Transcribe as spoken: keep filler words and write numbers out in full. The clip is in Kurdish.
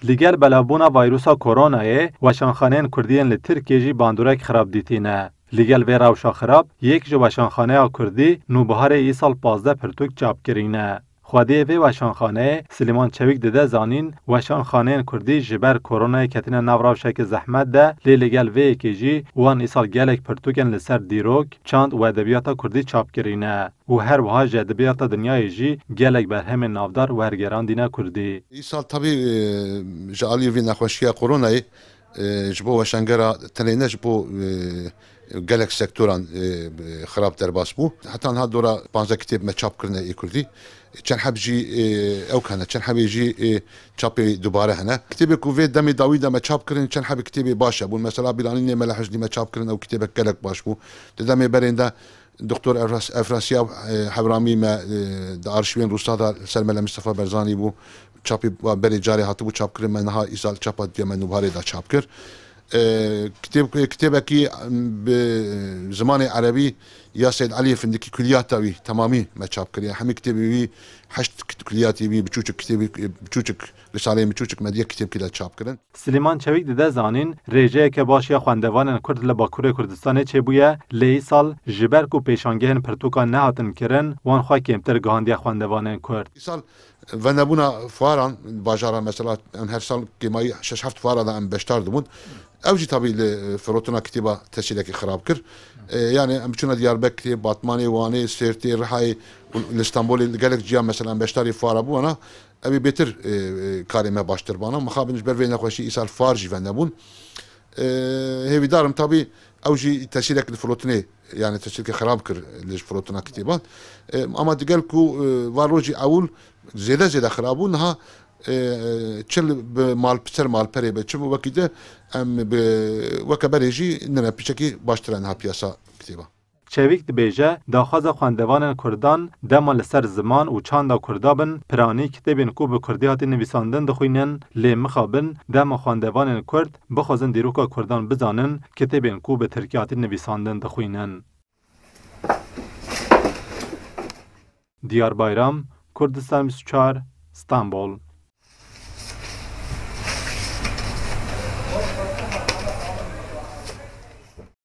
Li gel belavbûna vayrusa koronayê, weşanxaneyên kurdî yên li Tirkiyê jî bandorek xirab dîtîne. Li gel vê rewşa xirab, yek ji weşanxaneya kurdî Nûbiharê îsal pazdeh pirtûk çap kirîne. Xwediyê vê weşanxaneyê Silêman Çewîk dide zanîn, weşanxaneyên kurdî ji ber koronayê ketine nav rewşeke zehmet de, lê li gel vê yekê jî wan îsal gelek pirtûkên li ser dîrok, çand û edebiyata kurdî çap kirîne û her wiha ji edebiyata dinyayê jî gelek berhemên navdar wergerandîne kurdî. Îsal tabî, e, ji aliyê vî nexweşiya koronayê, e, ji bo weşangera tenê ne ji bo, e, gelek sektoran, e, xirab derbas bû. Heta niha dora panzdeh kitêb me çap kirine ê kurdî. Çend heb jî, e, ewk hene, çend hebê jî, e, çapê dubare hene. Kitêbê ku vê demê dawî de me çap kirin, çend hebê kitêbê baş hebûn. Mesela Bîranînê Mele Husnî me çap kirin, ew kitêbek gelek baş bû. Di demê berên de Doktor Efras-, Efrasya, e, Hevramî me, e, di arşîvên Rûsa de li ser Mele Mistefa Berzanî bû. Çapê berê carê hatibû çapkirin, me niha îsal çapa diya me Nûbiharê de çap kir. E, kitêb-, kitêbekî bi zimanê erebî ya Seyd Eliyê Findikî, Kulliyata wî temamî me çap kiriye. Hemî kitêbê wî, heşt kit-, kulliyatê wî, biçûçik kitêbî, biçûçik, risaleyên biçûçik me diya kitêbkî de çap kirin. Silêman Çewîk dide zanîn, rêjeyeke baş ya xwendevanên Kurd li Bakurê Kurdistanê çêbûye, lê îsal ji ber ku pêşangehên pirtûkan nehatin kirin, wan xwe kêmtir gihandiye xwendevanên Kurd. Îsal venebûna fuaran, bajara mesela em her sal kêmayî şeş heft fuara de em beşdar dibûn. Ew jî tabî li, e, firotina kitêba tesîrekî xirab kir. E, yani em biçûna Diyarbekirê, Batmanê, Wanê, Sêrtê, Rihayê û li Stenbolê, li gelek ciya mesela em beşdarî fuara bûana, ew ê bêtir, e, e, karê me baştir bana. Mixabin ji ber vê nexweşî îsal fuar jî venebûn. E, hêvîdar im tabî ew jî tesîrek li firotinê, yani tesîreke xirab kir li firotina kitêban. E, ama digel ku, e, va rojî ewil zêde zêde xirab bû, niha, e, çi li bi mal, ser malperê be, çi bi wekî de em bi weke berê jî nine piçekî baştir e niha piyasa kitêba. Çevîk dibêje, daxwaza xwendevanên Kurdan dema li ser ziman û çanda Kurda bin, piranî kitêbên ku bi Kurdî hatî nivîsandin dixwînin, lê mixabin dema xwendevanên Kurd bixwazin dîroka Kurdan bizanin, kitêbên ku bi Tirkî hatî nivîsandin dixwînin. Diyar Bayram, Kurdistan bîst û çar, Stenbol.